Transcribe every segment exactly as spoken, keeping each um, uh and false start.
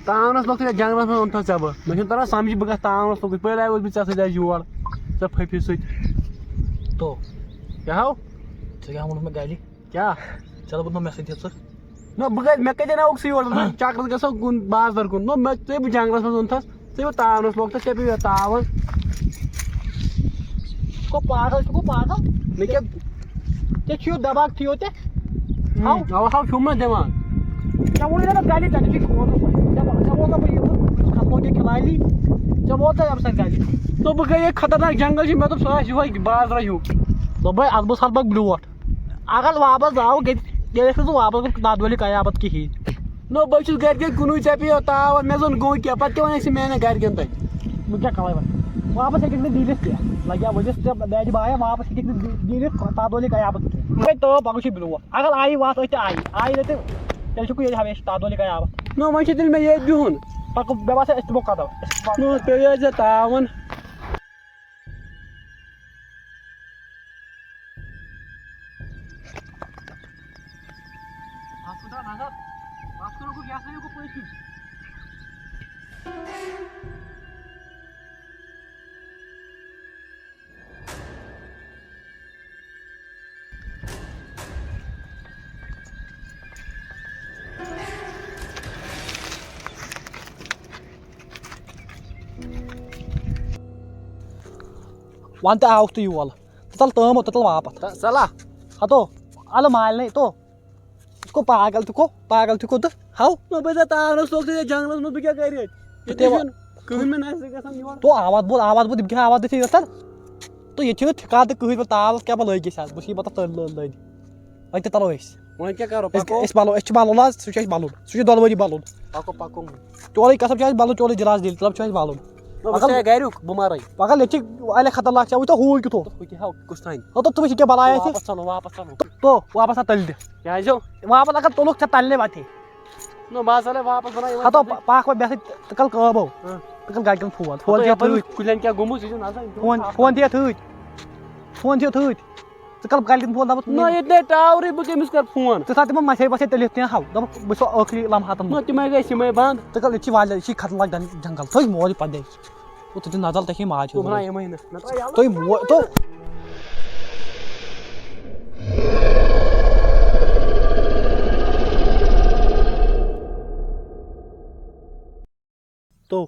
تاونس لوٚگ تہٕ یتھ جنگلس منٛز اوٚن تھَس ژےٚ بہٕ۔ مےٚ چھُنہٕ تران سمجھی بہٕ گژھٕ تاونس لوٚگُے۔ پٔرۍ آیہِ اوس بہٕ ژےٚ سۭتۍ آز یور، ژےٚ پھپھِ سۭتۍ۔ تو کیٛاہ ہاو؟ ژےٚ کیٛاہ ووٚنُتھ مےٚ گرِ؟ کیٛاہ؟ ژےٚ دوٚپُتھ نہ مےٚ سۭتۍ یہِ ژٕ۔ نہ بہٕ کتہِ، مےٚ کتہِ اناوُکھ ژٕ یور؟ دوٚپُن چکرس گژھو کُن بازر کُن۔ نہ مےٚ، ژےٚ بہٕ جنگلس منٛز اوٚن تھَس، ژےٚ بہٕ تاونس لوٚگ تھَس، ژےٚ پیٚوو یتھ تاون۔ ژٕ گوٚو پاگل، ژٕ گوٚو پاگل۔ مےٚ کیٛاہ؟ ژےٚ چھُے دٮ۪ماغ تھیو تہِ؟ ہاو۔ اوا ہاو چھُم نہ دٮ۪ماغ۔ ژےٚ ووٚنُے نہ مےٚ گرِ تتہِ چھُے کھوژُن۔ ژےٚ ووٚن، ژےٚ ووٚن نہ بہٕ یہِ بہٕ خطمو کہِ کھلاری۔ ژےٚ ووٚن تۄہہِ امہِ ساتہٕ گرِ۔ دوٚپُکھ ہے یہِ خطرناک جنگل چھُ، مےٚ دوٚپ سُہ آسہِ یِہوٚے بازرا ہیوٗ۔ دوٚپمَے اتھ بہٕ ژھانٛڈٕ پتہٕ برٛونٛٹھ۔ اگر واپس آوُکھ ییٚتہِ، تیٚلہِ ٲسۍ نہٕ ژٕ واپس گژھُن نادولی قیامت کِہیٖنۍ۔ نو بہٕ چھُس گرِکٮ۪ن کُنُے، ژےٚ پیٚیو تاوَن، مےٚ زوٚن گوٚو کیٛاہ، پتہٕ کیٛاہ وَنہِ اَسہِ میٛانٮ۪ن گرِکٮ۪ن تۄہہِ؟ بہٕ کیٛاہ کَرٕ وۄنۍ؟ واپس ہیٚکَکھ نہٕ دیٖنِتھ کینٛہہ، لگیا ؤلِتھ ژےٚ میٛانہِ بایا، واپس ہیٚکَکھ نہٕ دِ-، دیٖنِتھ تادولی قیامت کینٛہہ۔ وۄنۍ تٲو پَکُن چھُ برٛونٛٹھ، اگر آیی وَتھ أتھۍ تہِ آیی، آیی نہٕ تہٕ تیٚلہِ چھُکھ ییٚتہِ ہمیشہِ تادولی قیامت۔ نو وۄنۍ چھِ تیٚلہِ مےٚ ییٚتہِ بِہُن۔ پَکو، مےٚ باسان أسۍ تُلو قدم۔ نو پیٚیہِ ژےٚ تاوَن۔ اَتھ کوٗتاہ نظر؟ اَتھ کوٗتاہ گوٚو، یہِ ہسا یہِ گوٚو پٔتۍ کِنۍ۔ وَن تہٕ آوُکھ تہٕ یول۔ تہٕ ژَل تام، تہٕ ژَل واپَتھ۔ تہٕ ژَلا۔ ہَتو، اَلہٕ مالنٕے تو۔ ژٕ گوٚو پاگل تہِ گوٚو، پاگل تہِ گوٚو تہٕ ہَو۔ نہ، بہٕ ژےٚ تاونَس لوٚگ ژٕ یَتھ جنٛگلَس منٛز، بہٕ کیٛاہ کَرٕ ییٚتہِ؟ ییٚتہِ تہٕ چھُنہٕ کٕہٕنۍ مےٚ نزدیٖک گژھان یور۔ تو آواز بوز، آواز بوز، یِم کیٛاہ آواز دِتھ یَتھ سَر؟ تو ییٚتہِ چھُنہٕ ٹھِکان تہِ کٕہٕنۍ، بہٕ تاوَس کیٛاہ بہٕ لٲگِتھ آز، بہٕ چھُس یہِ پَتہٕ تٔلۍ لٲ-، لٲگِتھ۔ وۄنۍ تہِ تَلو أسۍ۔ وۄنۍ کیٛاہ کَرو، أسۍ پَکو؟ أسۍ پَلو، أسۍ چھِ بَلُن آز، سُہ چھُ اَسہِ بَلُن، سُہ چھُ دۄنوٕنی بَلُن۔ پَکو، پَکو۔ چورٕے قسم چھُ اَسہِ بَلُن، چورٕے جِراس دِل، طلب چھُ اَسہِ بَلُن۔ نہ، بہٕ مگر چھُس گرُک، بہٕ مَرَے۔ مگر ییٚتہِ چھِ واریاہ خطرناک چھِ، وٕچھ تو ہوٗن کیُتھ اوس۔ ہُہ تہِ ہاو، کُس تانۍ؟ ہَتو تٔمِس یہِ کیٛاہ بَلایا چھِ؟ واپَس ژَلو، واپَس ژَلو۔ تو واپَس ہا تَلہِ دِ۔ کیٛازِ ہو؟ واپَس اگر تُلُکھ ژےٚ تَلنٕے وَتھِ۔ نہ، بہٕ ہسا لے واپس بناو یِمن ہتو سۭتۍ۔ پا-، پاکھ وۄنۍ مےٚ سۭتۍ، ژٕ کل کٲم ہو۔ ہاں۔ ژٕ کل گرِکٮ۪ن فون، فون ہتو چھُ یپٲرۍ تھٲوِتھ۔ کُلٮ۪ن کیٛاہ گوٚمُت، یہِ چھُ نظر، یہِ چھُ فون، خاص۔ فون تہِ تھٲوِتھ۔ فون تہِ تھٲوِتھ۔ ژٕ کل گرِکٮ۪ن فون دپُکھ نہ، ییٚتہِ نے ٹاورٕے، بہٕ کٔمِس کرٕ فون؟ ژٕ تھاو تِمن مسے وسے تٔلِتھ کینٛہہ ہاو۔ دپُکھ بہٕ چھُسو ٲخری لمحاتن منٛز۔ نہ، تِمے گٔے سِمے بنٛد۔ ژٕ کل، یہِ چھِ واریاہ، یہِ چھِ خطرناک جن-، جنگل۔ تھٲوِو مول پتہٕ دے۔ تو تُہۍ نظر تۄہہِ چھِ ماجہِ ہُنٛد۔ صُبحن یِمَے نہٕ۔ نَتہٕ آے یَلہٕ۔ تُہۍ مو-، تو۔ تو۔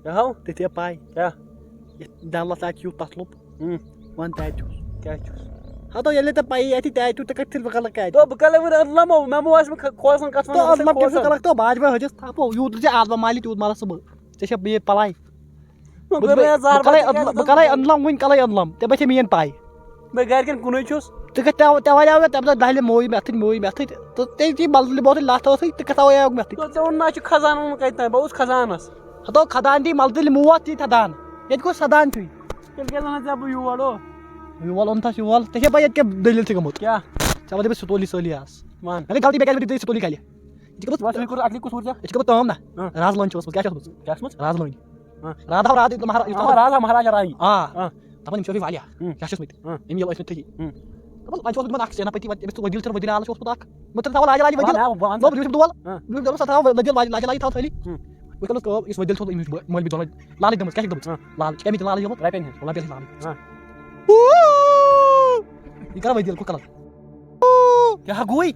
کیٛاہ ہاو؟ تُہۍ چھِو پَے۔ کیٛاہ؟ یَتھ ڈَلَس اَتہِ چھُ یوٗت تَتھ لوٚب۔ ہُم۔ وَن تہِ اَتہِ چھُس۔ کیٛاہ چھُس؟ ہَتو ییٚلہِ نہٕ تۄہہِ پَیی اَتہِ تہِ اَتہِ چھُ، تہٕ کَتہِ تھٔلۍ بہٕ کَلَکھ کَتہِ؟ تو بہٕ کَلہٕ وۄنۍ اَدٕ لَمو، مےٚ مو آسہِ وۄنۍ کھۄژان گژھان، تو مےٚ اَدٕ چھِ لَمہٕ کیٛاہ چھُ کھۄژان۔ کَلَکھ تو باجہِ وۄنۍ ۂجِس تھَپو، یوٗت ژےٚ اَدٕ لَمہٕ مالی تیوٗت مَرَس ژٕ بہٕ۔ ژےٚ چھےٚ بیٚیہِ پَلَے۔ بہٕ بہٕ، کَرٕ بہٕ، یَتھ زار بہٕ کَرَے پَتہٕ اَدٕ، کیٛاہ بہٕ کَرَے گژھان؟ اَدٕ لَمہٕ وٕنۍ کَلَے اَدٕ لَمہٕ۔ ژےٚ باسے میٛٲنۍ پَے۔ بہٕ گَرِکٮ۪ن کُنُے چھُس۔ ژٕ گژھ تَوَے، تَوَے آو مےٚ تَمہِ دۄہ دَہلہِ موے مےٚ تھٕے، موے مےٚ تھٕے۔ تہٕ تَمہِ چی مَلہٕ تُلہِ بہٕ اوسُے لَتھ ٲسٕے، تہٕ کَتھ تَوَے آوُکھ مےٚ تھٕے۔ تو ژےٚ ووٚن نہ چھُ خزانہٕ ووٚن کَتہِ تام، بہٕ اوسُس خزانَس۔ ہَتو خدان دی مَلہٕ تُلہِ موت یی خدان۔ ییٚتہِ کُس خدان چھُے؟ تیٚلہِ کیٛازِ وَنان ژےٚ بہٕ یور او؟ یول اوٚن تھَس یول۔ ژےٚ چھےٚ پَے ییٚتہِ کیٛاہ دٔلیٖل چھِ گٔمٕژ؟ کیٛاہ؟ ژےٚ وَنہٕ بہٕ سُہ تولی سٲلی آز۔ وَن۔ مےٚ گٔے غلطی، مےٚ کیٛازِ وَنہٕ ژےٚ سُہ تولی کَلہِ؟ یہِ چھِ گٔمٕژ وَن، ژٕ کٔر اَکلی قصوٗر ژےٚ؟ یہِ چھِ گٔمٕژ تٲم نہ۔ ہاں۔ راز لٲنۍ چھِ ٲسمٕژ، کیٛاہ چھِ ٲسمٕژ؟ کیٛاہ چھِ ٲسمٕژ؟ راز لٲنۍ۔ ہاں۔ راز ہاو، راز ییٚتہِ مہارا-، ییٚتہِ آ، راز ہاو مہاراجا رانی۔ آ۔ آ۔ دَپان یِم چھِ ٲسمٕتۍ والیاہ۔ ہُم۔ کیٛاہ چھِ ٲسمٕتۍ؟ ہُم۔ أمۍ ییٚلہِ ٲسمٕتۍ تھٔدی۔ ہُم۔ دَپان وۄنۍ چھُ اوسمُت یِمَن اَکھ سینا پٔتی، وۄنۍ أمِس چھُ ؤدیٖل چھُ، ؤدیٖل عالَس چھُ اوسمُت اَکھ۔ مےٚ تھٲو لاجہِ لاجہِ ؤدیٖل۔ وَن، وَن، وَن۔ نو، بہٕ چھُس دُعا۔ ہاں۔ بہٕ چھُس دَپان سۄ تھاو ؤدیٖل لاجہِ، لاجہِ لاجہِ تھاو تھٲلی۔ ہُم۔ وۄنۍ کَرو کٲم، یُس ؤدیٖل چھُ أمِس چھُ مٲلۍ بِچ دۄن لالٕچ دٔمٕژ، کیٛاہ چھِ دٔمٕژ؟ ہاں۔ لالٕچ، کَمہِ دِژ لالٕچ دٔمٕژ؟ رۄپیَن ہِنٛز۔ رۄپیَن ہِنٛز لالٕچ۔ ہاں۔ یہِ کَران ؤدیٖل، کُس کَلَر؟ کیٛاہ گوٚوٕے؟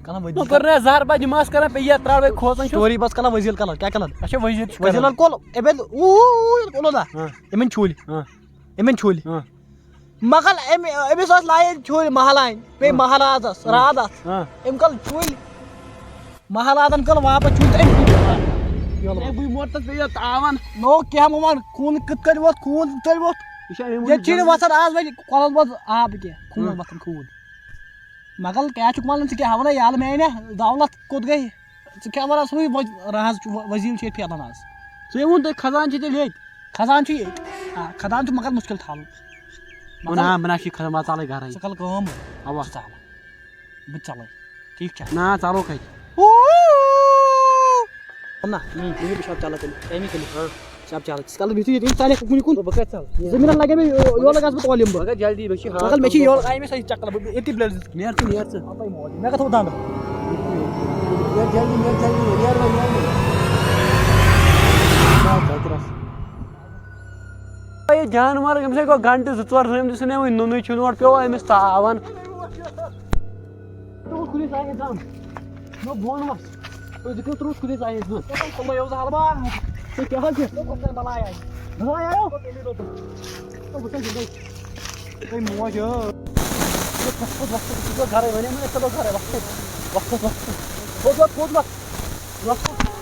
کَلَر ژٕ ؤدیٖل۔ کَر نہ زَہر بَد دِماغَس کَران پیٚیہِ یَتھ ترٛاو بیٚیہِ کھوژان چھُس۔ سٹوری بَس کَلَر ؤزیٖل کَلَر، کیٛاہ کَلَر؟ اچھا، ؤزیٖل چھُ ؤزیٖل کَران۔ کَلَر کول، اے بے، اوٗ، اوٗ، کول نہ۔ ہاں۔ یِمَن چھُلۍ۔ ہاں۔ یِمَن چھُلۍ۔ ہاں۔ مگر أمۍ، أمِس ٲس لایِن چھُلۍ مَحلَن، بیٚیہِ ہاں۔ مَحلازَس، ہاں۔ راتَس۔ ہاں۔ أمۍ کَل چھُلۍ۔ مَحلازَن کٔر واپَس چھُلۍ تہٕ أمۍ چھُلۍ۔ یولہٕ۔ ہے، بٕے مورتَس بیٚیہِ یَتھ تاوَن۔ نو کیٛاہ وَن، خوٗن کِتھ کٔنۍ ووت، خوٗن کِتھ کٔنۍ ووت؟ یہِ چھا اَمہِ ییٚتہِ چھِنہٕ موٗجوٗب وَسان آز وۄنۍ کۄلَن منٛز آب کینٛہہ، خوٗن ہاں۔ وَسان خوٗن۔ مگر کیٛاہ چھُکھ وَنان ژٕ، کیٛاہ وَنان یَلہٕ میٛانہِ دولت کوٚت گٔے؟ ژٕ کیٛاہ وَنان سُے وۄنۍ راز چھُ، وۄنۍ وزیٖل چھُ ییٚتہِ پھیران آز۔ ژےٚ ووٚن تۄہہِ خزان چھِ تیٚلہِ ییٚتہِ؟ خزان چھُ ییٚتہِ۔ آ، خزان چھُ مگر مُشکِل تھاوُن۔ وَن مطلب، آ، بہٕ نہ چھُے خزان، وَن ژَلٕے گَرَے۔ ژٕ کَل کٲم۔ اَوا۔ ژٕ ژَل۔ بہٕ تہِ ژَلَے۔ ٹھیٖک چھا؟ نہ، ژَلو کَتہِ؟ نہ، ؤنِو بہٕ چھُس چَلان تیٚلہِ۔ اَمی کِنۍ۔ ہاں۔ چھِ اَپ چَلان۔ ژٕ کَلہٕ بِہتھٕے ییٚتہِ، ژَلہِ ہُکُن یُکُن۔ بہٕ کَتہِ ژَلہٕ؟ زٔمیٖنَس لَگے مےٚ یو-، یورٕ لَگَس بہٕ تولِم بہٕ۔ مگر جلدی، مےٚ چھِ ہاکھ مگر مےٚ چھِ لَگان۔ یورٕ آیہِ مےٚ سۄ چَکَر، بہٕ، بہٕ أتی بِلڈ۔ نیر ژٕ، نیر ژٕ۔ اَپَے موج۔ مےٚ کَتھ ہُہ دَنٛد؟ نیر وۄنۍ، نیر وۄنۍ۔ جانور، أمِس ہے گوٚو گنٹہٕ زٕ ژور رٔمۍ دِژٕن أمۍ وٕنہِ نُنٕے چھُنہٕ اورٕ، پیوٚو أمِس تاوان۔ ترٛووُتھ کُنُے سایڈَس دَم۔ نہ بۄن وَس۔ أسۍ دِکھ نہٕ ترٛووُتھ کُنُے سایڈَس دَم۔ تِمَے اوس حالبا۔ تُہۍ کیٛاہ حظ چھِ؟ بَلاے آیہِ۔ بَلاے آیو؟ تہٕ وٕچھ حظ یِمَے۔ ہے موج، ہے۔ وۄتھ، وۄتھ، وۄتھ، أسۍ گژھو گَرَے، وَنے مےٚ، أسۍ گژھو گَرَے، وۄتھ۔ وۄتھ، وۄتھ، وۄتھ۔ تھوٚد وۄتھ، تھوٚد وۄتھ۔ وۄتھ۔